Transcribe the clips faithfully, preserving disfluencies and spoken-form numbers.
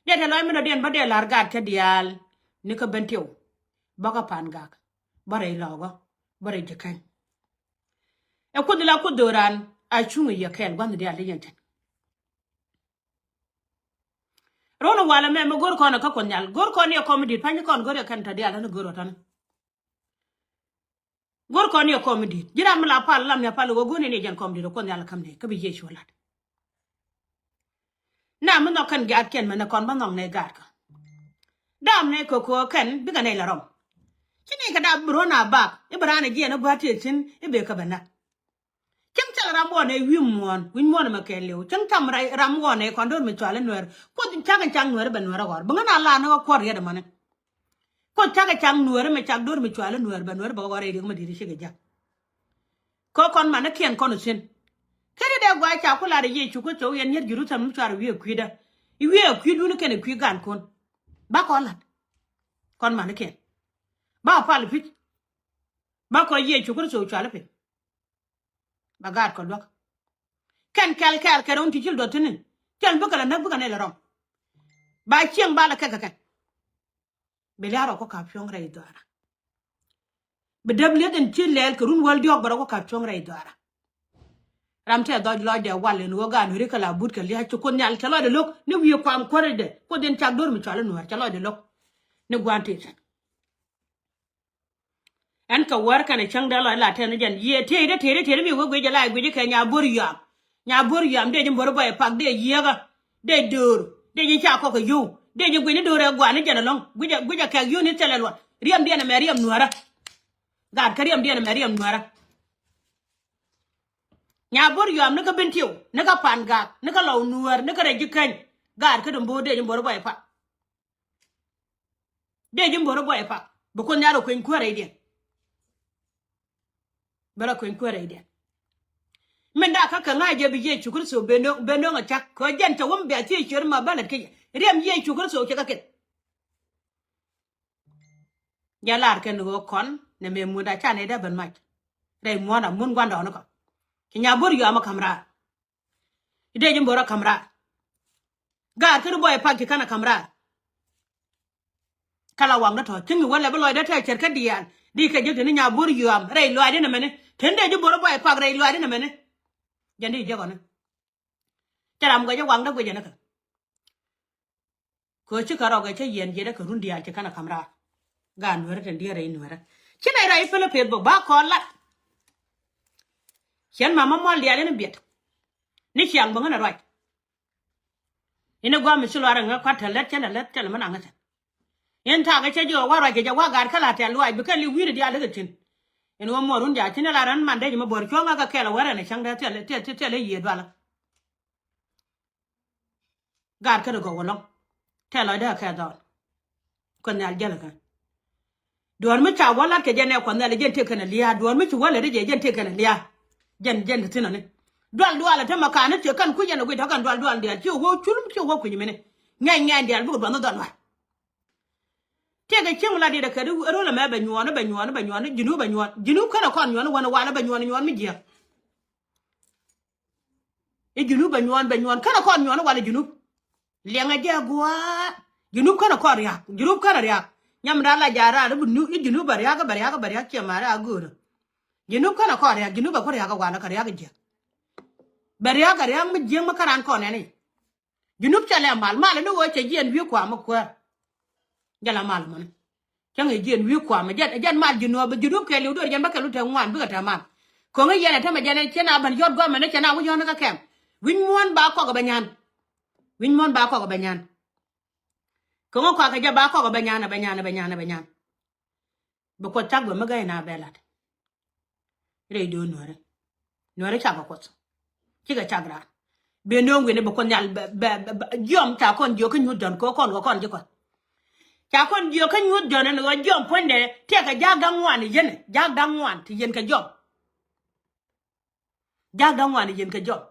Diɛ tɛ lɔc mi dɔ̱diɛn bä dee la̱r gaat kä diaal ni kä Bentiu. Bä kä Pangak, bä rɛy Lɔɔkä, bä rɛy Jikäny. Ɛ Kuoth la Kuoth dho̱ran a cuŋ i̱ yɛ kɛɛl gua̱nh diaal ti yɛn cɛn. Ro̱n walɛ mɛ mi go̱r kɔn ɛ kä Kuoth Nhial, go̱r kɔn i̱ ɛ kɔm mi di̱t pa̱ny kɔn go̱r i̱ ɛ kɛn tɔ diaal ni go̱r ɔ tɔni. Go̱r kɔn i̱ ɛ kɔm mi di̱t, ji̱ ram mi la pal lam ni a pal i̱ ɣöö go̱r ni ni jɛn kɔm di̱t ɛ Kuoth Nhial ɛ käm ni kä bi Yecu lat. Na mi nhɔk kɛn gaat kɛn mɛn ɛ kɔn bä nhɔk ni gaat kä. Dam ni kɛ kɛ kɛn bikɛ ni la rɔm. Ci ni kɛ dap bi ruɔ̱n a bak i̱ bi raan ɛ jiɛn i̱ gua̱a̱t ti thi̱n i̱ bee kä bɛ nak. Cäŋ thil ram wä nɛ wi̱i̱ muɔ̱ɔ̱n, wi̱i̱ muɔ̱ɔ̱n ɛmɛ kɛɛliw. Cäŋ tham ram wä nɛ kɔn do̱r mi cual i̱ Nuɛr. Kuoth cak in cak Nuɛr bɛ Nuɛr ɛ ɣɔr. Bi ŋän a la ni wä kuɔr riɛt ɛmɔni. Kuoth cak in cak Nuɛr ɛmɛ cak do̱r mi cual i̱ Nuɛr bɛ Nuɛr bɛ ɣɔr rɛy riɛk mi di̱t i̱ cikɛ jak. Kä kɔn manikiɛn kɔn i̱ thi̱n. Kɛn i̱ dee gua̱a̱c ca ku lar i̱ Yecu Kritho mi cuar i̱ wi̱i̱ ɛ kui̱dä. I̱ wi̱i̱ ɛ kui̱dun kɛn i̱ kui̱ gankun. Ba kɔn la̱t. Kɔn manikiɛn. Ba pal i̱ pi̱c. Ba kɔn Yecu Kritho cual i̱ piny. Ba gaat kɔ luäk. Kɛn kɛl kɛɛl kɛ run ti cil duɔth tini. Cɛl bikɛ la näk bikɛ nɛy la rɔm. Ba cieŋ ba la kɛk kɛ kɛn. Bi lia̱a̱r rɔ kɔ ka̱p cuɔ̱ŋ rɛy dhɔaara. Bi däp lieth in ci lɛɛl kɛ run wäl diɔ̱k bɛ rɔ kɔ ka̱p cuɔ̱ŋ rɛy dhɔaara. Ram tɛ dhɔc lɔcdɛ wal in ɣöö gaat Nuɛri kɛ la but kɛ lia̱a̱ ci Kuoth Nhial tɛ lɔcdɛ lo̱k ni wi̱i̱ kuam kuärädɛ Kuoth in cak do̱r mi cual i̱ Nuɛr tɛ lɔcdɛ lo̱k. Ni gua̱a̱n tëë thi̱n. Ɛn kɛ wäär kɛnɛ cäŋ dee lɔc la tɛn jɛn yiëë tëëdä tëëdä tëëdä mi wee guic jɛ la guic kɛ Nyabo̱r Yuam. Nyabo̱r Yuam dee ji̱ bo̱r bɔy pak dee yiëëkä. Dee döör dee ji̱ ca kɔk kɛ yio̱w dee ji̱ guic ni döör ɛ gua̱a̱ ni jɛn ɛlɔ̱ŋ. Guic jɛ guic jɛ kɛk yio̱w ni thilɛ luɔt riɛm diɛn ɛmɛ riɛm Nuäärä. Gaat kä riɛm diɛn ɛmɛ riɛm Nuäärä. Nyabo̱r Yuam ni kä Bentiu ni kä Pangak ni kä Lɔw Nuäär ni kä rɛy Jikäny. Gaat kä dee bo̱r dee ji̱ bo̱r bɔy pak. Dee ji̱ bo̱r bɔy pak bi Kuoth Nhial rɔ kueny kuäär rɛydiɛn. Bɛ rɔ kueny kuäär rɛydiɛn. Min da̱a̱ kä kɛ ŋa̱c jɛ bi Yecu Kritho ben no̱o̱ŋ, ben no̱o̱ŋ a cak kɛ jɛn cɛ wä mi bia thiec ciöt ma bä lät kä jɛ riɛm Yecu Kritho cɛ kä kith. Jɛ lar kɛn ɣöö kɔn nɛ mɛ muɔ̱nda ca nɛ dee ben mac. Rɛy muɔ̱nda muɔ̱n gua̱ndɔɔŋni kɔ. Ci Nyabo̱r Yuam a ka̱m raar. I̱ dee ji̱ bo̱r a ka̱m raar. Gaat kä di bɔy pak ci kän a ka̱m raar. Kä la waŋdä tɔ̱ thi̱ŋ i̱ wälɛ bi lɔcdä tɛ̈ cär kä diaal di kɛ ji̱ te ni Nyabo̱r Yuam rɛy lɔaacdä nɛmɛni te ni dee ji̱ bo̱r a bɔy pak rɛy lɔaacdä nɛmɛni. Jɛn di jiäk ɔni. Cä ram guɛc i̱ waŋdä guic ɛn kä. Kɛ ɣöö cikɛ rɔɔk ɛ cä yiɛn jiɛt ɛ kɛ run diaal ci kän a ka̱m raar. Gaat Nuäärä tin diɛɛr rɛy Nuäärä ci nɛy ruac i̱ Pilipith bä ba kɔn lat. Cɛn mamä mual diaal in biɛt ni ciaŋ bä ŋän a ruac. In i̱ gua̱a̱m mi ci luaar ɛŋä kua̱t te lät cä lɛ lät cä lɛ mi naŋ kä cä. In ta̱a̱ kɛ cä ji̱ ɣɔw wa̱r ruac kɛ jɛ wa̱r gaat kä la tɛ̈th luaac bi kɛn li wi̱i̱ni diaal dikɛ thi̱n. In ɣöö muɔɔr run diaal ci ni la rɛn man dee ji̱ mi bo̱r cuɔ̱ŋ ɛ kɛ kɛl ɛ wär ɛn ɛ cäŋ dee thil thil thil thil ɛ yiëë dualä. Gaat kä dee gɔw ɛlɔ̱ŋ. Tɛ̈th lɔcdä ɛ kɛ dhɔɔl. Kuoth Nhial jäl ɛ kɛ. Duɔ̱ɔ̱r mi ca wä lat kɛ jɛn ɛ Kuɔth Nhial jɛn tëë kɛn ɛ lia̱a̱. Duɔ̱ɔ̱r mi ci wä lät jɛ jɛn tëë kɛn ɛ lia̱a̱. Jɛn jɛn ti thi̱n ɔni. Dual dual ɛ te ma ka̱n ni thiek kɛn kui̱c ɛn ɛ guic tɔ̱ kɛn dual dual diaal ci wä wä cul ci wä kui̱ny mini. Ŋɛny ŋɛny diaal bikɛ duɔth ni dhɔl wal. Tëëkɛ cieŋ mi la diet ɛ kɛ ri röl ɛmɛ bɛ nyuɔɔn bɛ nyuɔɔn bɛ nyuɔɔn Junub bɛ nyuɔɔn Junub kɛnɛ kɔn nyuɔɔn wanɛ walɛ bɛ nyuɔɔn nyuɔɔn mi jiääk. I̱ Junub bɛ nyuɔɔn bɛ nyuɔɔn kɛnɛ kɔn nyuɔɔn walɛ Junub. Liɛŋɛ jɛ gua̱a̱ Junub kɛnɛ kɔn ria̱a̱k Junub kɛnɛ ria̱a̱k. Nyam daa la jaat raar i̱ Junub bɛ ria̱a̱k bɛ ria̱a̱k bɛ ria̱a̱k ciɛ ma̱a̱ri a göörä. Junub kɛnɛ kɔn ria̱a̱k Junub bɛ ku ria̱a̱k walɛ kɛ ria̱a̱k jiääk. Bɛ ria̱a̱k ria̱a̱k mi jiääk mi kä raan kɔn ɛn i̱. Junub cɛ lɛ mal mal ni ɣöö cɛ jiɛn wi̱i̱ kua̱a̱m mi kuäär. Jɛ la mal mɔni. Cäŋ i̱ jiɛn wi̱i̱ kua̱a̱m jɛn jɛn mal Junub Junub kɛɛliw duer jɛn bä kɛɛliw te ŋuan bikɛ te mal. Ko̱ŋ i̱ yɛn ɛ tämɛ jɛn cɛ na ben yɔt guamɛ ni cɛ na wi̱c yɔn ni kä kɛm. Wi̱c muɔ̱ɔ̱n ba kɔk ɛ bɛ nyan. Wi̱c muɔ̱ɔ̱n ba kɔk ɛ bɛ nyan. Ko̱ŋ i̱ kɔakɛ jɛ ba kɔk ɛ bɛ nyan ɛ bɛ nyan ɛ bɛ nyan ɛ bɛ nyan. Bi Kuoth cak bä mi gäi na bɛ lat. Rɛy do̱o̱n Nuäärä. Nuäärä cakɛ Kuoth. Cikɛ cak raan. Bi no̱o̱ŋ wi̱ni bi Kuoth Nhial bɛ bɛ bɛ jiɔam ca kɔn jiök kä nyuuth Jɔ̱ɔ̱n kɛ kɔn kɛ kɔn ji̱ Kuɔth. Ca kɔn jiök kä nyuuth Jɔ̱ɔ̱n ɛn ɣöö jiɔam puɔ̱nydɛ tiɛkɛ jaak da̱ŋ ŋuan i̱ yɛn jaak da̱ŋ ŋuan ti yɛn kɛ jiɔam. Jaak da̱ŋ ŋuan i̱ yɛn kɛ jiɔam.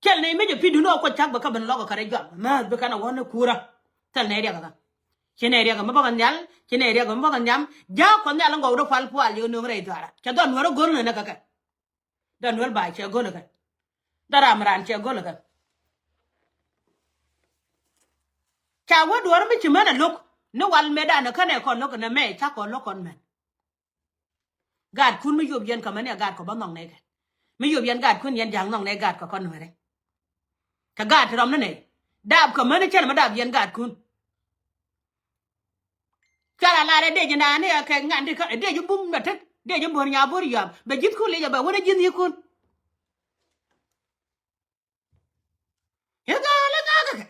Thil nɛy mi jɛ pi̱i̱dun ɔ Kuoth cak bɛ kä ben lɔk ɛ kä rɛy juak määth bi kɛn ɛ wä ni kuurä. Thil nɛy riɛk ɛ kä. Ci nɛy riɛk ɛ mi bäkɛ nhial ci nɛy riɛk ɛ mi bäkɛ nhiam. Jaak Kuɔth Nhial in gɔwdä pual pual yɛ nööŋ rɛy dhuaara cɛ dhɔn Nuäärä go̱l ni nɛ kä kɛ. Dhɔn Nuäär ba̱a̱ cɛ go̱l ɛ kɛ. Dhɔn ram raan cɛ go̱l ɛ kɛ. Ca wä duɔ̱ɔ̱r mi ci män a lo̱k ni wal mëëdan ɛ känɛ kɔn lo̱k nɛ mɛ ca kɔn lo̱k kɔn män. Gaatkun mi yop yɛn kɛ män ɛ gaatkɔ bä nhɔk nɛkɛ. Mi yop yɛn gaatkun yɛn ja̱a̱ŋ nhɔk nɛ gaatkɔ kɔn nuɛrɛ. Kɛ gaat ti rɔm ni nɛ. Daap kɛ män cɛn mi daap yɛn gaatkun. Cual a lar ɛ dee ji̱ naan ni ɛ kɛ ŋa̱n di kä ɛ dee ji̱ bum bɛ tek dee ji̱ bo̱r nya bo̱r yɔam bɛ ji̱thkun lic ɛ bɛ wän ɛ ji̱th yikun. I̱ gɔɔl i̱ ŋa̱kä kɛ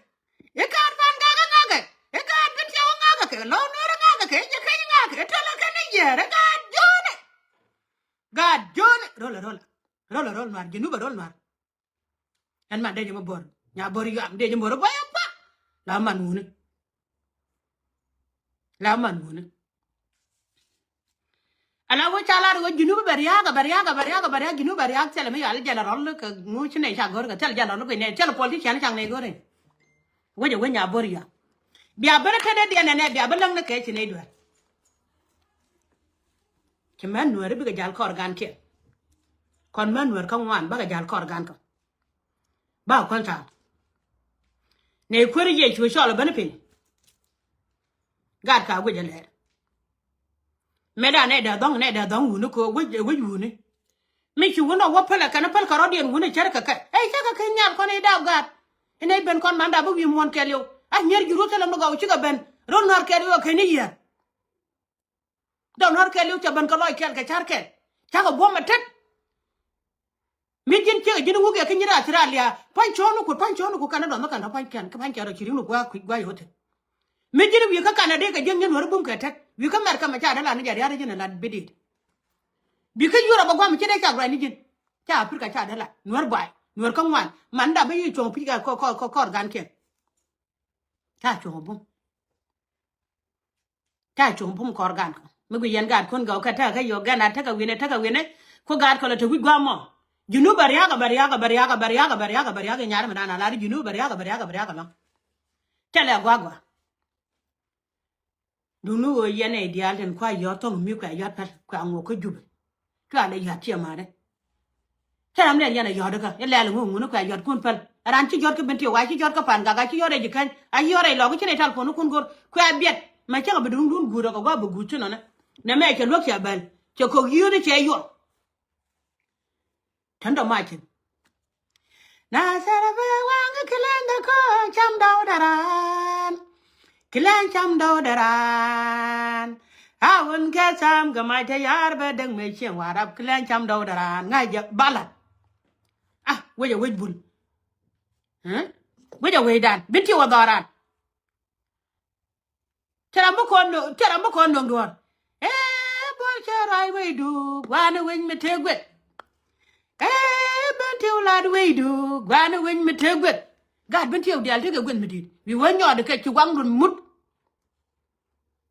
i̱ kaat pan ŋa̱kä ŋa̱kä i̱ kaat bin tiɛw ŋa̱kä kɛ lɔw nuɛr ŋa̱kä kɛ i̱ jɛ keny ŋa̱kä i̱ tɔlä kɛn i̱ yɛɛr i̱ gaat jo̱o̱ni. Gaat jo̱o̱ni rol ɛ rol ɛ rol ɛ rol nuar ji̱ nupɛ rol nuar. Ɛn man dee jɛ mɛ bo̱r nya bo̱r yuam dee jɛ bo̱r bɔy apa. La man wuni. La man wuni. Ala wä ca lar wä junub bɛ riaak bɛ riaak bɛ riaak bɛ riaak junub bɛ riaak thilɛ mi yual jɛl rɔl kɛ ŋu ci nɛ ca go̱r kɛ thilɛ jɛl rɔl kɛ nɛ thilɛ politician cak nɛ go̱r. Wä jɛ wä nya bo̱r yuam. Bia ben kä dee diɛn nɛ nɛ bia ben läŋ ni kɛ ci nɛ duel. Ci män nuɛr bikɛ jal kɔr gan kiɛn. Kɔn män nuɛr kä ŋuan bakɛ jal kɔr gan kɔ. Ba kuäl ta̱a̱. Nɛ kuäär Yecu cɔl ɛ ben piny. Gat ka guic ɛ lɛr. Mëëdan nɛ dee dhɔ̱ŋ nɛ dee dhɔ̱ŋ wuni ko wec wec wuni. Mi ci wuni ɔ wä pälɛ kɛn päl kɛ rɔ̱diɛn wuni cär kɛ kɛ ɛ cä kɛ kɛ nhial kɔn i̱ daap gaat. Inɛ i̱ ben kɔn man daap i̱ wi̱i̱ muɔ̱n kɛɛliw a nyier Jerusalem ni gɔw cikɛ ben ro̱l nua̱r kɛɛliw ɛ kɛn i̱ yiɛr. Dɔn nua̱r kɛɛliw cɛ ben kɛ lɔc kɛɛl kɛ ca̱r kɛɛl cakɛ buɔ̱m ɛ tet. Mi ji̱n ciek ji̱n wuk yɛ kä nyin Australia pa̱ny cɔ̱ɔ̱n ni kut pa̱ny cɔ̱ɔ̱n ni kut kɛn ni dɔn ni kɛn dɔn pa̱ny kɛn kä pa̱ny kɛn rɔ ci ri̱ŋ ni gua̱a̱k kui̱ gua̱a̱k yo̱o̱ tet. Mi ji̱n wi̱i̱ kä Canada kɛ jiäk nyin nuäri bum kɛ tet wi̱i̱ kä America mi ca dee la ni jɛ ria̱t ji̱n ni la bidit. Bi kä Europe a gua̱a̱k mi ci dee cak ruac ni ji̱n. Ca Africa ca dee la nuäri ba̱a̱y nuäri kä ŋuan man dap mi yi cuɔ̱ŋ pi̱c kɛ kɔr gan kiɛn. Ca cuɔ̱ŋ bum. Ca cuŋ bum kɔr gan kɔ mi gui yɛn gaat kun gɔw kɛ tekɛ kä yɔk gɛn a tekɛ wi̱nɛ tekɛ wi̱nɛ. Ku gaat kɔ lɛ te wi̱c guam mɔ. Junub bɛ ria̱k bɛ ria̱k bɛ ria̱k bɛ ria̱k bɛ ria̱k bɛ ria̱k inyarɛ mi dan a lar junub bɛ ria̱k bɛ ria̱k bɛ ria̱k lɔŋ. Cɛ lɛ gua̱k gua̱k. Duni ɣöö yɛn ɛ diaal tin kua yɔt thɔŋ mi kua yɔt päl kua ŋuɔk kä jup. Cua lɛ yɔt ciɛ ma̱a̱dɛ. Cä ram dee yɛn a yɔ̱t kä ilɛl ŋu ŋuni kuɛ yɔ̱t kun päl. Ran ci yɔ̱t kä Bentiu a ci yɔ̱t kä Pangak a ci yɔ̱t rɛy ji̱ käny a ci yɔ̱t rɛy lɔk ci nɛy tal puɔ̱n kun go̱r kuɛ biɛt. Mɛ cäŋ a bi duŋdun guut rɔ kɛ gua̱a̱ bi guut ci nɔnɛ. Nɛ mɛ cɛ luäk cɛ bɛl cɛ kok yio̱o̱ni cɛ yuɔr. Tän dɔ macin. Na sɛrɛ bɛ waŋ kä kilɛn dɛ kɔ cam dɔw daran. Kilɛn cam dɔw daran. A wun kɛ sam kɛ mac te yar bɛ däŋ mɛ cieŋ warap kilɛn cam dɔw daran ŋa̱c jɛ balat. Ah wec a wec bul. Wec a wec dan bin ti wä dhɔran. Cɛ ram bi kɔn no̱o̱ŋ duɔ̱ɔ̱r. Ee bol cɛ ruac wecdu gua̱a̱ni wec mi tëë guet. Ee ben tiw lat wecdu gua̱a̱ni wec mi tëë guet. Gaat ben tiw diaal tekɛ guet mi di̱i̱t wi̱i̱ wä nyɔɔt kɛ ci waŋdun mut.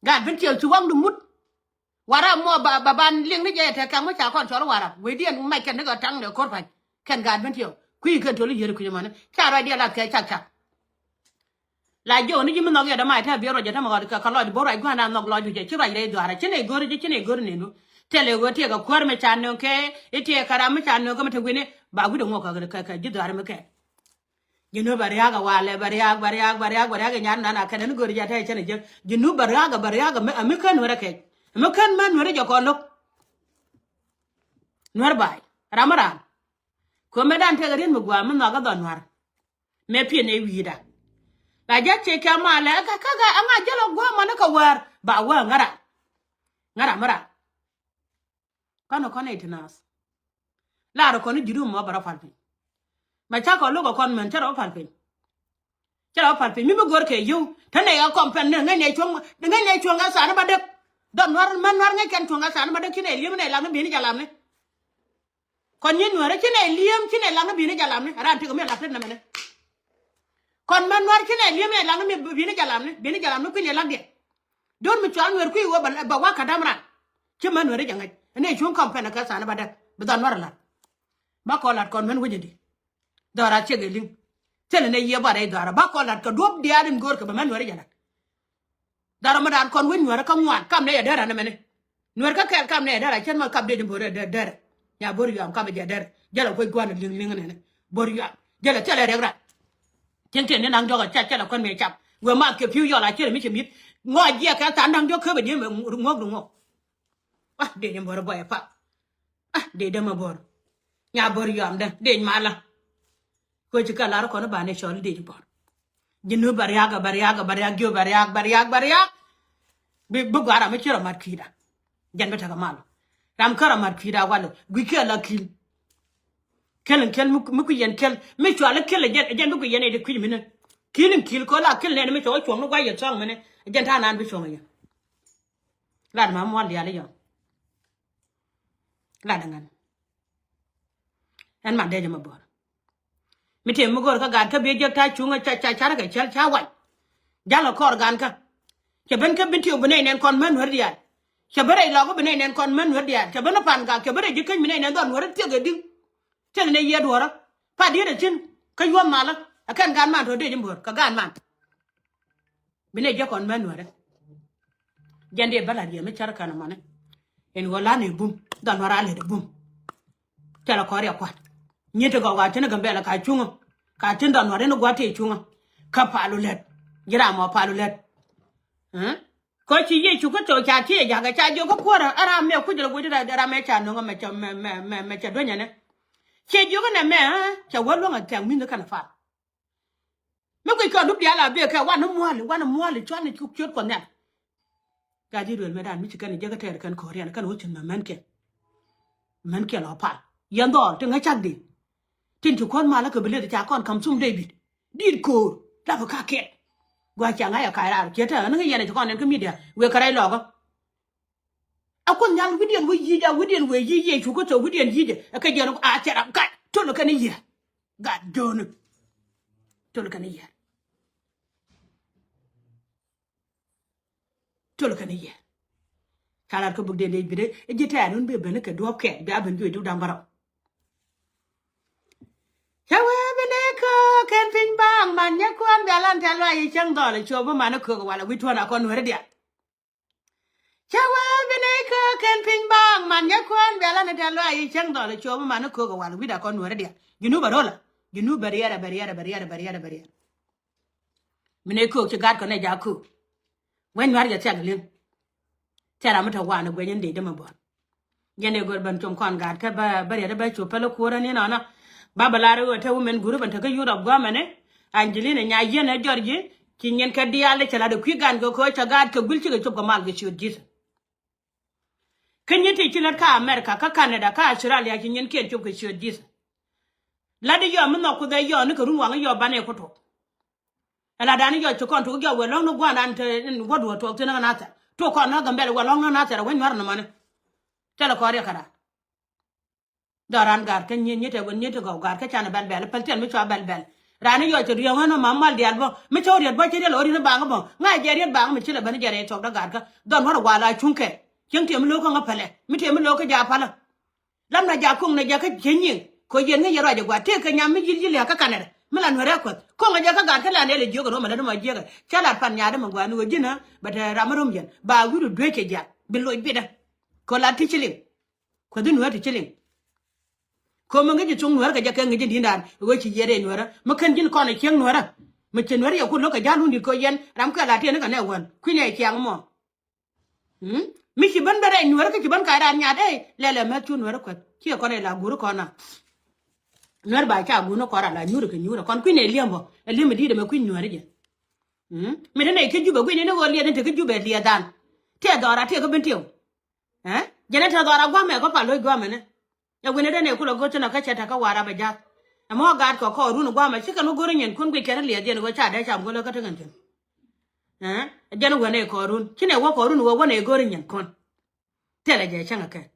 Gaat ben tiw ci waŋdun mut. Warap mɔ ba ba ban liŋ ni jɛ yɛ tɛk kɛŋ mi ca kɔn cɔl warap wecdiɛn mac kɛn ni kɛ taŋ ni ko̱r pa̱ny. Kɛn gaat ben tiw kui̱ kɛn toli yier kui̱ mɔni ca ruacdiɛn lath kɛ cak cak. La jiɔk ni ji̱ mi nhɔk yɛ däma ɛ te biɛ ruac ɛ te mi ɣɔt kɛ kɛ lɔc bo̱ ruac gua̱a̱n a nhɔk lɔc wi̱cɛ ci ruac rɛy dhuaarä ci nɛy go̱ri ji̱ ci nɛy go̱ri nenu. Thilɛ ɣöö tiɛɛkɛ kuäär mi ca nöŋ kɛ i̱ tiɛɛkɛ ram mi ca nöŋ kɛ mi te wi̱ni ba wi̱cdɛ ŋuɔk kɛ kɛ ji̱ dhuaarä mi kɛ. Ji̱ nu bɛ ria̱a̱k ɛ walɛ bɛ ria̱a̱k bɛ ria̱a̱k bɛ ria̱a̱k bɛ ria̱a̱k inyar nan a kɛn ɛn go̱ri ji̱ a te cɛn ɛ jiäk ji̱ nu bɛ ria̱a̱k ɛ bɛ ria̱a̱k ɛ mi kä nuɛrɛ kɛc. Ɛ mi kä män nuɛrɛ jɛ kɔn lo̱k. Nuɛr ba̱a̱y ram mi raan. Kö mëë dan tekɛ riet mi gua̱a̱ mi nhɔakä dhɔn nua̱r. Mëë pi̱n ëë wi̱i̱da. La jɛ cɛ kɛ malɛ kä kä kä aŋa jälɔ gua̱a̱ mɔni kɛ wäär ba wäär ŋära. Ŋära mi ran. Kɔn kɔn iti naath. Lar kɔn ji̱ rum mɔ bɛ rɔ pal piny. Ma cakɔ lo̱k kɔn mɛn cä rɔ pal piny. Cä rɔ pal piny mi mi go̱r kɛ yio̱w te nɛy ɛ kɔm pɛn ni ŋäc nɛy cuɔ̱ŋ ŋäc nɛy cuɔ̱ŋ kɛ thaani ba däk. Dhɔn nua̱r män nua̱r ŋäc kɛn cuɔ̱ŋ kɛ thaani ba däk ci nɛy li̱em nɛy lam ni bi̱i̱ni jɛ lam ni. Kɔn nyin nuäärä ci nɛy li̱em ci nɛy lam ni bi̱i̱ni jɛ lam ni ran tik mi lat tet nɛmɛ ni. Kɔn män nua̱r ci nɛy li̱em nɛy lam ni bi̱i̱ni jɛ lam ni bi̱i̱ni jɛ lam ni kui̱n yɛ lat diɛ. Do̱r mi cual nuɛr kui̱ wä bɛ wak kä dam ran. Ci män nuɛr i̱ jɛ ŋäc nɛy cuɔ̱ŋ kɔm pɛn kɛ thaani ba däk bi dhɔn nua̱r lat. Ba kɔn lat kɔn män wecä di. Dhɔra ciek ɛ li̱ŋ. Thilɛ nɛ yiëë bɔt rɛy dhɔra ba kɔn lat kɛ duɔ̱p diaal in go̱o̱r kɛ bɛ mɛ nuɛri jɛ lat. Dhɔra mi daan kɔn wec nuɛri kä ŋuan kam nɛ yɛ dɛrɛ nɛ mɛni. Nuɛri kä kɛɛl kam nɛ yɛ dɛrɛ cɛn mɛ kap dee jɛ bo̱r yɛ dɛrɛ. Nya bo̱r yuam kam jɛ dɛrɛ jɛ lɛ kuec gua̱n li̱ŋ li̱ŋ nɛnɛ. Bo̱r yuam jɛ lɛ thilɛ rɛk rat. Tieŋ tieŋ ni naŋ jɔk ɛ ca cɛ lɛ kuän mëë cap. Wee math kɛ pi̱w yɔl a ciɛrɛ mi cɛ mi̱th. Ŋɔak jiɛk kɛ tha̱a̱ŋ da̱ŋ diɔ̱k kä bɛ diee mɛ ŋuɔ̱k duŋ ŋɔ̱k. Ah, dec in bo̱r ɛ bɔy ɛ pap. Ah, dec dämɛ bo̱r. Nya bo̱r yɔamdä dec malä. Kuecikɛ lar kɔn i̱ banɛ cɔl i̱ dec bo̱r. Ji̱n ni bɛ riaak, bɛ riaak, bɛ riaak, jiö bɛ riaak, bɛ riaak, bɛ riaak. Bi, bi gua̱a̱r ram mi ci rɔ mat kui̱da. Jɛn bi tekɛ mal. Ram kä rɔ mat kui̱da walɛ gui̱c kiɛ la ki̱l. Kɛl in kɛl mi, mi kui̱ yɛn kɛl mi cual i̱ kɛl ɛ jɛn, ɛ jɛn bi kui̱ yɛn ɛ di kui̱ mi ni. Ki̱l in ki̱l kɛ la kɛl nɛn mi cɛ wä cuɔ̱ŋ ni gua̱c yɛ thua̱a̱ŋ mi ni. Ɛ jɛn ta̱a̱ naan bi cuɔ̱ŋ ɛ yɛn. Lat ma mual diaal i̱ yɔ̱ŋ. Lat ɛ ŋän. Ɛn man dee jɛ mɛ bo̱r. Mi tëë mi go̱o̱r kä gaat kä biɛ jek ta̱a̱ cuŋä ca, ca, carɛ kɛ cäl ca wac. Ja̱l kɛ kɔr gan kä. Cɛ ben kä bin tiw bi nɛy nɛn kɔn män nuäär diaal. Cɛ ben rɛy lɔk bi nɛy nɛn kɔn män nuäär diaal. Cɛ ben pan gak, cɛ ben rɛy ji̱ keny bi nɛy nɛn dhɔl nuäär thiek ɛ di̱ŋ. Thiek nɛy yiëë duɔ̱ɔ̱rä. Pa diet ɛ thi̱n. Kä yuɔ̱m malä. Ɛ kɛn gan man tɔ̱ dee ji̱ bo̱r kɛ gan man. Bi nɛy jiäk kɔn män nuäärä. Jɛn dee bä la̱t yɛ mi cär kän ɛmɔni. Ɛn ɣöö la̱n ɛ bum dhɔl nuäärä a lät ɛ bum. Thilɛ kɔn riɛk kua̱t. Nyin ti gɔw ka thi̱n ɛ Gambɛla ka cuŋä. Ka thi̱n dhɔl nuäärä ni gua̱a̱th tëë cuŋä. Kä pal wä lät. Ji̱ ram ɔ pal wä lät. Kä ci Yecu Kritho ca tiee jakä ca jiök kä kuäärä ɛ ram mɛ kuc rɛ guic ram mɛ ca no̱ŋä mɛ cɛ, mɛ, mɛ, mɛ, mɛ cɛ duenyɛ ni. Ciɛ jiök inɛ mɛ cɛ wä luäŋ ɛ thiaŋ mi̱th kɛn ɛ pal. Mi guic kɛ dup diaal a biɛ kɛ wanɛ muali, wanɛ muali cuanɛ cuk ciöt Kuɔth Nhial. Gat Israel mɛ dan mi ci kɛn jek kä tɛɛr kɛn ko̱riɛn kɛn wä cin mɛ mɛn kiɛn. Mɛn kiɛn lɔ pal. Yɛn dhɔl ti ŋäc cak di. Tin ci kuɔn malä kɛ bi leth ca kɔn kam thum David. Dit ko̱o̱r. Lapɛ ka kɛn. Gua ca ŋa̱c a kac raar. Ciɛ tɛɛr ni ŋäc yɛn a ci kɔn nɛn kä media. Wek kɛ rɛy lɔkä. A Kuoth Nhial wi̱diɛn wee yic, a wi̱diɛn wee yic Yecu Kritho wi̱diɛn yic. Ɛ kɛ jiɛn a cɛ ram gat. Tol kɛn i̱ yiɛ. Gat Joni. Tol kɛn i̱ yiɛ. Tol kɛn i̱ yiɛ. Ca lat kä buk den dee bit i̱ ji̱ tɛ̈ɛ̈n wun bi ben kɛ duɔ̱ɔ̱p kɛɛt bia ben juɔc duk da̱ŋ bärɔw. Cä wee bi nɛy kä kɛn piny baaŋ man nyɛ kuan bia lan tɛ̈th luaac i̱ cäŋ dhɔl i̱ cuɔp bi man i̱ köök walɛ wi̱c tuɔ̱n a kɔn nuääri diaal. Cä wee bi nɛy kä kɛn piny baaŋ man nyɛ kuan bia lan tɛ̈th luaac i̱ cäŋ dhɔl i̱ cuɔp bi man i̱ köök walɛ wi̱c a kɔn nuääri diaal. Junub a ro̱lä. Junub bɛ riɛt, bɛ riɛt, bɛ riɛt, bɛ riɛt, bɛ riɛt. Mi nɛy köök ci gaat kɔn nɛ jaak köök. Wec nua̱r jɛ thiak li̱ŋ. Thil ram mi te wanɛ gueny in dee dämɛ buɔ̱n. Jɛn dee gör ben com kɔn gaat kä bä, bä riɛt bä cu päl kuɔrä ni nɔnɔ. Ba bä lar i̱ ɣöö te women group in te kä Europe gua̱a̱mɛni. Angelina nya yieen ɛ George ci nyin kɛ diaal cɛ lat i̱ kui̱ gan kɛ köö cɛ gaat kɛ guil cikɛ cop kɛ mal kɛ ciöt Jesus. Kä nyin ti ci lät kä America, kä Canada, kä Australia ci nyin kiɛn cop kɛ ciöt Jesus. Lat i̱ yɔɔ mi nhɔk Kuoth ɛ yɔɔ ni kɛ run waŋ i̱ yɔɔ banɛ ku tuɔk. Ɛ la dan i̱ yɔɔ ci kɔn tok i̱ jɔɔ wëë lɔ̱ŋ ni gua̱a̱r dan te in gua̱du ɛ tuɔɔk thi̱n ɛ ŋä nathɛr. Tok kɔn ni Gambɛla wëë lɔ̱ŋ ni nathɛr ɛ wec nua̱r ni mɔni. Thilɛ kɔn riɛk kɛ ran. Dhɔran ga̱a̱r kä nyiet nyiet ɛ wën nyiet ti gɔw ga̱a̱r kä canɛ bɛl bɛl päl thil mi cua bɛl bɛl. Ran i̱ yɔɔ ci riɛŋ ɣän ma mal diaal bä mi cä wä riɛt bä ci riɛl ɣä riɛt baŋ bä ŋa̱c jɛ riɛt baŋ mi ci lɛ ben jɛ rɛy thuɔk dä ga̱a̱r kä dhɔn wä rɛ wal a cuŋ kɛ. Cieŋ tiɛm mi lo̱k kä ŋä pälɛ mi tiɛm mi lo̱k kä jaak pälä. Lam na jak koŋ na jak kä cä nyiŋ kɛ yɛn ŋäc yɛ ruac ɛ gua̱a̱r tëëk kɛ nyam mi yi̱l yi̱l ya̱k kä kanɛrɛ mi la nuɛrɛ kuäth koŋ a jak kä gaat kä la nɛl ɛ jiök ɛ ruɔm ɛ lät ma jiäk ɛ cä lat pan nyaat ɛmɛ gua̱a̱r ni ɣöö ji̱n ɛ bɛ te ram mi rom yɛn ba wi̱r ɛ dueec kɛ jiath bi loc bitdä. Kɛ la ti ci liŋ kuäthi nuɛɛr ti ci liŋ. Kɛ mi ŋäc ji̱ thoŋ nuɛɛr kɛ jɛ kɛ ŋäc ji̱ di̱i̱n daan ɣöö ci yiɛt ɛ nuɛɛrä mi kän ji̱n kɔn ɛ cieŋ nuɛɛrä. Mi ci nuɛɛr yɛ ku lo̱k kɛ ja̱l wundit kɛ yɛn ram kɛ la tiɛn ni kɛ nɛ wän kui̱n ɛ ciaŋ mɔ. Mm? Mi ci ben bɛ rɛy nuɛɛrä kä ci ben kac raan nyaat ɛ lɛl ɛ mɛth cu nuɛɛrä kuɛth. Ci ɛ kɔn ɛ la guuri kɔn a. Nuɛɛr ba ca guuni kɔn ran la nyuuri kɛ nyuuri kɔn kui̱n ɛ liɛm bɔ ɛ liɛm ɛ di̱i̱t ɛmɛ kui̱n nuɛɛrä jɛ. Mm? Mi te nɛy kä Jubɛ gui̱n ni ɣöö liɛth ni te kä Jubɛ liɛth dan. Tiɛ dhɔra tiɛ kä ben tiɛw. Ɛ jɛn ɛ te dhɔra gua̱mɛ kɔ pal lo̱c gua̱mɛ ni. Ɛ wi̱n ɛ dee nɛy kulɛ go̱r thin ɛ kä cɛ te kä war a bɛ ja̱th. Ɛmɔ gaat kɔ kɔɔrun gua̱mɛ cikɛ ni go̱r nyin kun guic kɛn liɛth yɛn ɣöö ca dee cam go̱lä kä te ŋɛn thi̱n. Ɛ jɛn wänɛ kɔɔrun ci nɛ wä kɔɔrun wä wänɛ go̱r nyin kun. Thilɛ jɛ cäŋ ɛ kɛn.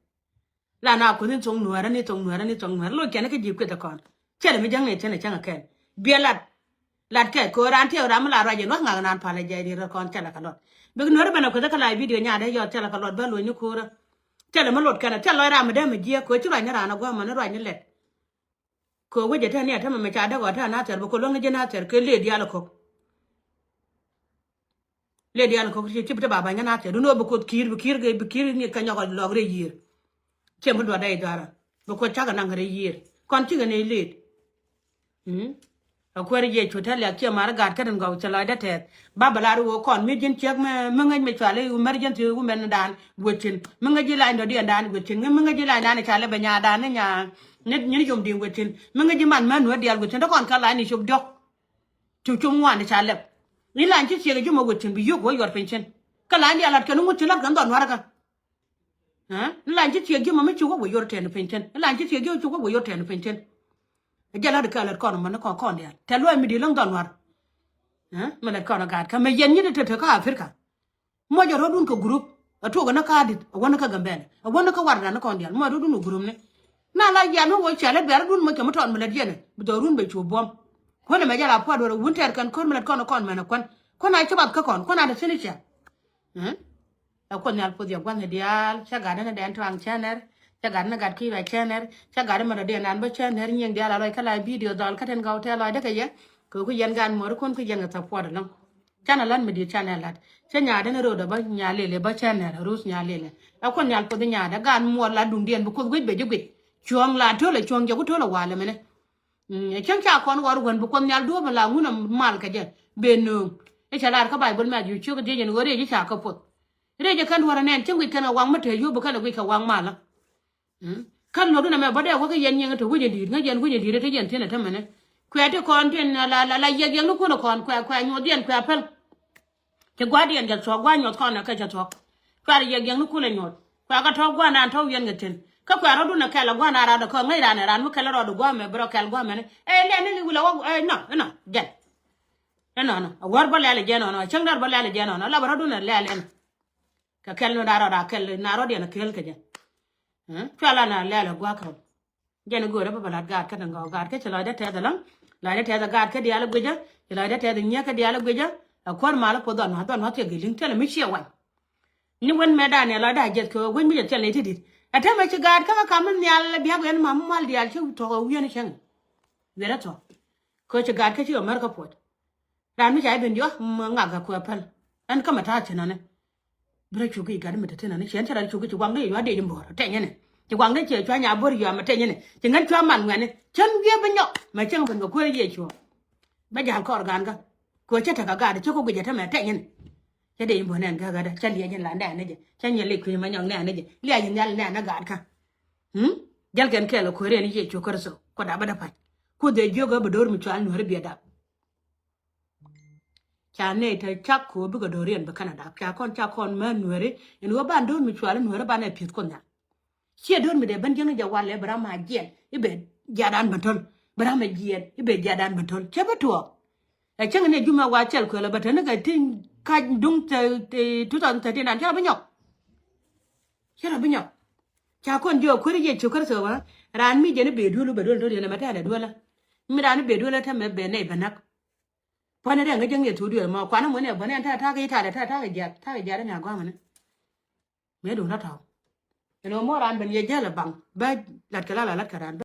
La na kuth in thoŋ nuäärä ni thoŋ nuäärä ni thoŋ nuäärä loc kɛn kä ji̱ kueth ɛ kɔn. Thilɛ mi jäŋ nɛ thi̱n ɛ cäŋ ɛ kɛn. Biɛ lat. Lat kɛ ko̱ raan tiɛw ram mi la ruac in wä ŋak naan palɛ jɛ riet ɛ kɔn thilɛ kɛ luɔt. Bik nuäärä ben ɛ kueth kä la video nyaat ɛ yɔt thilɛ kɛ luɔt bä loc ni ko̱rä. Thilɛ mi lot kɛn ɛ thilɛ lɔc ram mi dee mi jiɛk ko̱ ci ruac ni raan ɛ gua̱a̱mä ni ruac ni lɛt. Kɛ wecɛ te ni a tämɛ mɛ ca däk ɔ te a nathɛr bi kɛ luäŋ ni ji̱ nathɛr kɛ lëë diaal ɛ kɔk. Lëë diaal ɛ kɔk ci ci bi te ba ba̱ny kä nathɛr dun ɣöö bi koth ki̱i̱r bi ki̱i̱r bi ki̱i̱r ni kɛ nyɔk ɔ lɔk rɛy yiëër. Ciɛ mi duɔt dee i̱ dhɔaran bi koth cakɛ naŋ kɛ rɛy yiëër kɔn cikɛ ni lëët. Mm. Ɛ kuäär Yecu te liak ciɛ mar gaat kä tin gɔw cɛ lɔcdä tɛth. Ba bɛ lar i̱ ɣöö kɔn mi ji̱n ciek mi, mi ŋäc mi cual i̱ emergency women dan guic thi̱n. Mi ŋäc i̱ lany dɔ̱diɛn dan guic thi̱n. Mi ŋäc i̱ lany dan i̱ ca lɛp ɛ nyadan i̱ nya ni, nyin yom di̱i̱ŋ guic thi̱n. Mi ŋäc i̱ man män nuäär diaal guic thi̱n. Te kɔn kä lany i̱ cop diɔ̱k. Cu cum ŋuan i̱ ca lɛp. I̱ lany ci ciek i̱ ji̱ mɔ guic thi̱n bi yio̱k wä yuɔr piny thi̱n. Kä lany diaal la̱t kɛn i̱ ŋut ci la̱t kɛn dhɔn nuäär kä. Ɛ? I̱ lany ci ciek ji̱ mɔ mi cuk wä wä yuɔr tɛn piny thi̱n. I̱ lany ci ciek ji̱ cuk wä wä yuɔr tɛn piny thi̱n. Ɛ jɛ la̱t kɛ la̱t kɔn mɔ ni kɔn kɔn diaal. Tɛ luɔi mi di̱i̱t läŋ dhɔn nuäär. Ɛ? Mi lät kɔn ɛ gaat kä mɛ yɛn nyi ti te te kä Africa. Mɔc ɛ rɔ̱dun kɛ group. Ɛ tuɔk ɛ ni kä Adit. Ɛ wä ni kä Gambɛla. Ɛ wä ni kä warda ni kɔn diaal. Mɔc rɔ̱dun kɛ group ni. Na la jian mi wä cɛ lät bɛ rɔ̱dun mɔc kɛ mi tɔɔt mi lät yɛn ɛ. Bi dhɔrun bɛ cu buɔ̱m. Kuän ɛmɛ jɛ la pua̱t wä rɔ wun tɛɛr kɛn ko̱r mi lät kɔn ɛ kɔn mɛn ɛ kuän. Kuän a ci bath kä kɔn. Kuän a te thi̱n i̱ cɛ. Ɛ? Ɛ Kuoth Nhial puɔth yɛ gua̱nh diaal, cä gat ni dɛn tuaŋ cä nɛr, cä gat ni gat ki̱i̱ bɛ cä nɛr, cä gat ni mɛ dɔ̱diɛn dan bä cä nɛr nyiëŋ diaal a lɔc kä la bidio dhɔl kä tin gɔw tɛɛ lɔcdä kɛ yɛ. Kɛ ku yɛn gan muɔr kun ku yɛn kɛ support ɛlɔ̱ŋ. Canɛ la̱t mi di̱i̱t canɛ la̱t. Cä nyaadä ni ro̱o̱dä bä Nyalele bä cä nɛr Ruth Nyalele. Ɛ Kuoth Nhial puɔth nyaadä gan muɔr la duŋdiɛn bi Kuoth guic bɛ ji̱ guic. Cuɔ̱ɔ̱ŋ la to̱lɛ cuɔ̱ɔ̱ŋ jɛ ku to̱lɛ walɛ mɛnɛ. Mm, cäŋ ca kɔn ɣɔr wän bi Kuɔth Nhial duɔ̱ɔ̱p in la ŋun a mal kɛ jɛ ben nööŋ. I̱ cɛ lar kä Baibol Mathiu ciök diec in ɣöö riec i̱ ca kä puɔth. Riec i̱ kɛn duɔ̱ɔ̱r in nɛn cäŋ guic kɛn kɛ waŋ mi te yio̱w bi kɛn ɛ guic kɛ waŋ malä. Mm. Kän luɔ̱k in ɛmɛ bä dee wä kä yɛn nyiŋ te wi̱c in di̱i̱t ŋäc yɛn wi̱c in di̱i̱t te yɛn thi̱n ɛ te mɛnɛ. Kuɛ ti kɔn tin la la la yiɛk yiɛk ni kun ɛ kɔn kuɛ kuɛ nyuɔth yɛn kuɛ päl. Ci gua̱a̱r diɛn jɛ thuɔ̱k gua̱a̱r nyuɔth kɔn ɛ kɛ cɛ thuɔ̱k. Kuɛ ri yiɛk yiɛk ni kun ɛ nyuɔth kuɛ kɛ tɔ̱ gua̱a̱r dan tɔ̱ wiɛn kɛ thi̱n. Kä kuɛ rɔ̱dun ɛ kɛl ɛ gua̱a̱r dan ran dɛ kɔ ŋäc ran ɛ ran mi kɛl rɔɔd ɛ gua̱a̱r mɛ bi rɔ kɛl gua̱a̱r mɛni. Ɛ lɛn ni wi̱lɛ wä ɛ nɔ ɛ nɔ jɛn. Ɛ nɔnɔ a wäär bä lɛl ɛ jɛ nɔnɔ a cäŋ däär bä lɛl ɛ jɛ nɔnɔ a lapɛ rɔ̱dun ɛ lɛl ɛn. Kɛ kɛl ni da̱a̱ rɔɔd a kɛl na rɔɔd yɛn a kɛl kɛ jɛ. Ɛ? Cua la na lɛl ɛ gua̱a̱k kɛ. Jɛn ɛ göörä bä bä lat gaat kä tin gɔw gaat kä ci lɔcdä tɛth ɛlɔ̱ŋ. Lɔcdä tɛth ɛ gaat kä diaal ɛ guicä. Ci lɔcdä tɛth ɛ nyiäk kä diaal ɛ guicä. Ɛ kuäär mal ɛ puɔth dhɔn wa̱th dhɔn wa̱th thiɛ gɛ li̱ŋ thilɛ mi ciɛ wa̱ny. Ni wen mɛ Daniel lɔcdä a jiɛth kɛ ɣöö guec mi cɛ thil nɛy ti di̱t. Ɛ täämɛ ci gaat kä kä kam mi nhial biak ɛn mam mal diaal ci thuɔ̱k ɛ wi̱i̱ ɛn cäŋ. Wi̱i̱ rɛ thuɔ̱k. Kɛ ɣöö ci gaat kä ci ɣä mär kä puɔt. Raan mi ca i̱ ben diɔ̱k mi ŋak a kuɛ päl. Ɛn kä mɛ ta̱a̱ thi̱n ɔni. Bi rɔ cuk i̱ gat mi te thi̱n ɔni ciɛn cä rɔ cuk i̱ ci waŋ dee yua dee ji̱ bo̱o̱r tɛny ɛnɛ. Ci waŋ dee ciɛ cua nya bo̱o̱r yua mɛ tɛny ɛnɛ. Ci ŋän cua man ŋuɛni cän wiee bi nyɔk mɛ cäŋ ben kɛ kuäär Yecu. Bä ja̱l kɔr ga̱a̱n kä kuɛ cä tekɛ gaat cä kɔ guic ɛ te mɛ tɛny ɛnɛ. Cä dee ji̱ bo̱o̱r nɛn gäk gatdä cä liɛc in la nɛɛni jɛ cä nyɛ lek kui̱ mɛ nyɔk nɛɛni jɛ liɛc in nhial nɛɛni gaat kä. Jäl kɛn kɛɛl ɛ kuäär ɛn Yecu Kritho kuɛ dap bä dä pa̱ny. Kuoth ɛ jiök ɛ bi do̱r mi cual nuääri biɛ dap. Ca nɛy te cak ko̱o̱p bikɛ do̱riɛn bi kɛn a dap ca kɔn ca kɔn mään nuääri. In ɣöö ban do̱r mi cuali nuääri banɛ pi̱eth Kuoth Nhial. Ciɛ do̱r mi dee ben jiäŋ jɛ walɛ bi ram a jiɛn i̱ bɛ jiadan ben to̱l bi ram a jiɛn i̱ bɛ jiadan ben to̱l cɛ bi tuɔɔk. Ɛ cäŋ ni jumɛ wa cɛl kuɛl ɛ bɛ te ni kɛ ti kac duŋ te two thousand thirteen an cɛ rɔ bi nyɔk. Cɛ rɔ bi nyɔk. Ca kɔn jiök kuäär Yecu Kritho wä raan mi jɛn i̱ bɛ duel wä bɛ duel do̱r yɛn ɛ mɛ tɛɛlɛ duelä. Mi raan i̱ bɛ duelä te mɛ bɛ nɛy bɛ näk. Puɔ̱nydɛ ŋäc jäŋ yɛ thuk duëë mɔ kuanä muɔ̱n yɛ buɔ̱n yɛn ta̱a̱ ta̱a̱ kɛ i̱ ta̱a̱ ta̱a̱ ta̱a̱ kɛ jiath ta̱a̱ kɛ jiath ni agɔ̱a̱mɛni. Mëë duŋ rɔ tɔ̱. Ɛn ɣöö mɔ raan ben yɛ jäl ɛ baŋ bä latkɛ la la latkɛ raan bä.